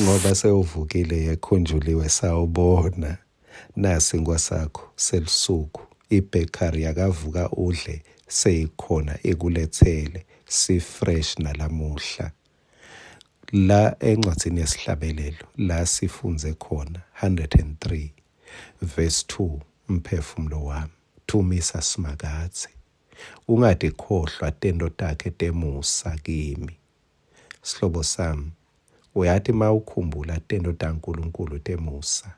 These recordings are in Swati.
Ngoba sewuvukile yekhunjuliwe sawubona. Nasi sakho selusuku ibhekari yakavuka udle seyikhona ikulethele si-fresh nalamuhla. La encwadzini yesihlabelelo la sifundze khona 103 verse 2 mphefumulo wami thumisa Simakadze ungatikhohlwa tento takhe temusa kimi. Sihlobo sami, uyati uma ukhumbula tento taNkulunkulu temusa,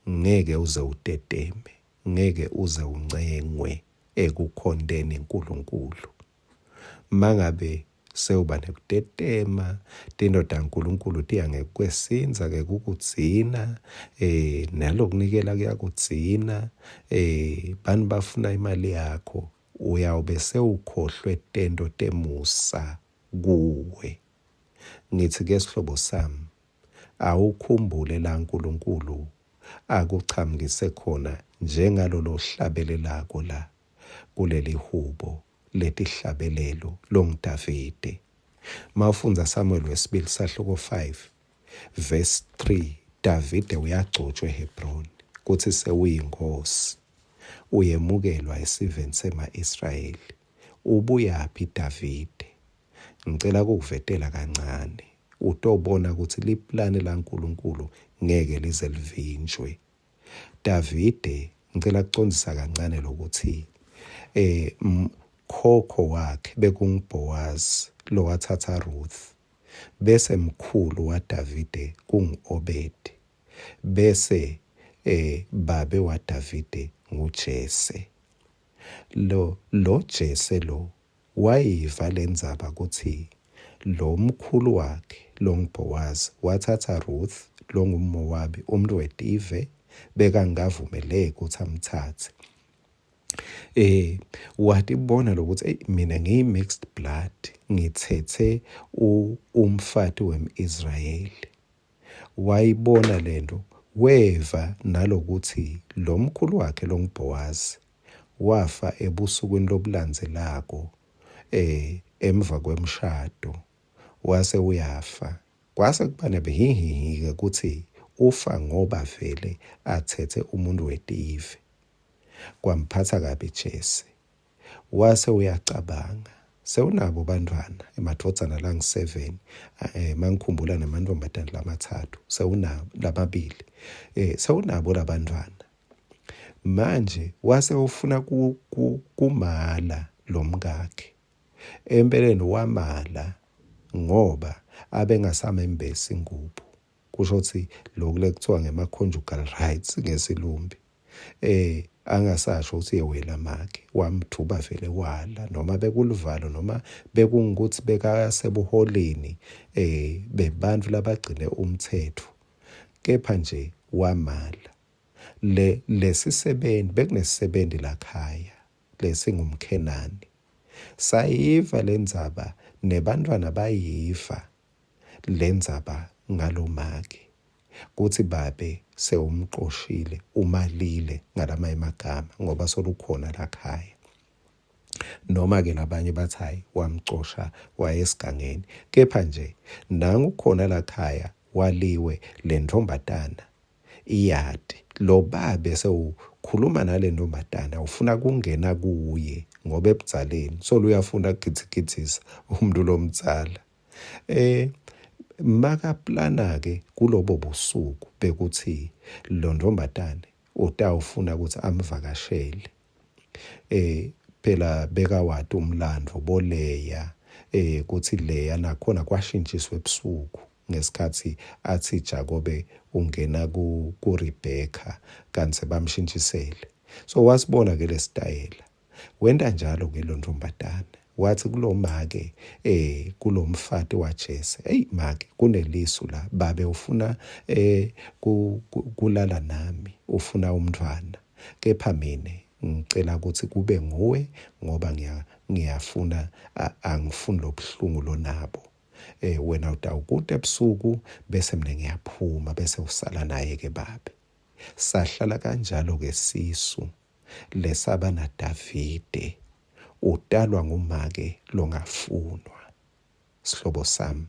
ngeke uze uteteme, ngeke uze uncengwe ekukhonteni uNkulunkulu. Mangabe sewuba nekutetema, tento taNkulunkulu tiya ngekukwesindza ngekukudzina, eh nalokunikela kuyakudzina, eh bani bafuna imali yakho, uyawube sewukhohlwe tento temusa kuwe. Ngithi ke sihlobo sami, awukhumbule la uNkulunkulu akuchamukise khona njengalolo hlabelelako la kuleli hubo letihlabelelo longuDavide. Mawufundza Samuel wesibili sahluko 5 verse 3 Davide uyagcotshwa eHebroni kutsi sewuyinkosi uyemukelwa esiveni sema-Israyeli. Ubuyaphi Davide? Ngicela kukuvetela kancane utobona kutsi liplani laNkulunkulu ngeke lize livinjwe. Davide ngicela kucondzisa kancane lokuthi eh khokho wakhe bekunguBoaz lowathatha Ruth bese mkhulu waDavide kungu-Obedi bese eh babe waDavide nguJese. Lo lo Jese lo wayiva lendzaba kutsi lo mkhulu wakhe longuBhowazi wathatha Ruth longuMowabi umuntu wetive bekangavumeleki ukuthi amthathe. Eh watibona lokuthi ey mina ngiyi mixed blood ngithethe umfati wemIsrayeli. Wayibona lento weva nalokuthi lo mkhulu wakhe longuBhowazi wafa ebusukwini lobulandzelako eh emva kwemshado wase uyafa kwase kuba nebuhihihi-ke kutsi ufa ngoba vele athethe umuntu wetive kwamphatsa kabi Jese wase uyacabanga sewunabo bantwana emadvodzana langu-7 eh mangikhumbula nemantfombatana lamathathu sewunabo lababili eh sewunabo labantwana manje wase ufuna kumala lomkakhe empeleni wamala ngoba abengasamembesi ingubo kusho ukuthi lokhu lekuthiwa ngema-conjugal rights ngesilumbi eh angasasho ukuthi yewela make wamthuba vele wala noma bekuluvalo noma bekungukuthi bekasebuholini eh bebantfu labagcine umthetho kepha nje wamala le lesisebenzi bekunesisebenti lakhaya lesingumkhenani sayiva lendzaba nebantwana bayiva lendzaba ngalomake kutsi babe sewumcoshile umalile ngalamanye emagama ngoba solukhona lakhaya noma ke labanye bathi hayi wamcosha wayesigangeni kepha nje nangu khona lakhaya waliwe le ntombazana iyati lo babe sewukhuluma nale ntombazana ufuna kungena kuye ngoba ebudzaleni solo uyafuna kugitsigitsisa umuntu lomdzala eh makaplana ke kulobo busuku bekuthi lo ntombazane utawufuna ukuthi amvakashele eh phela bekawati umlando boleya eh kuthi leya nakhona kwashintshiswa ebusuku ngesikhathi athi Jakobe ungena ku kuRebecca kanti bamshintshisele so wasibona ke lesitayela wenta njalo ke lo ntombazane wathi kulomake eh kulomfati waJese hey make kunelisu la babe ufuna eh kulala nami ufuna umntwana kepha mina ngicela ukuthi kube nguwe ngoba ngiya ngiyafuna angifuni lobuhlungu lonabo eh wena utawukuta ebusuku bese mina ngiyaphuma bese usala naye ke babe sahlala kanjalo ke sisu lesaba naDavide utalwa ngumake longafunwa sihlobo sami.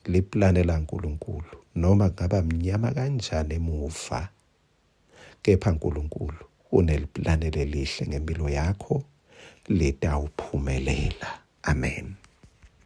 Liplane laNkulunkulu noma kungaba mnyama kanjani emuva kepha uNkulunkulu uneliplane lelihle ngempilo yakho litawuphumelela. Amen.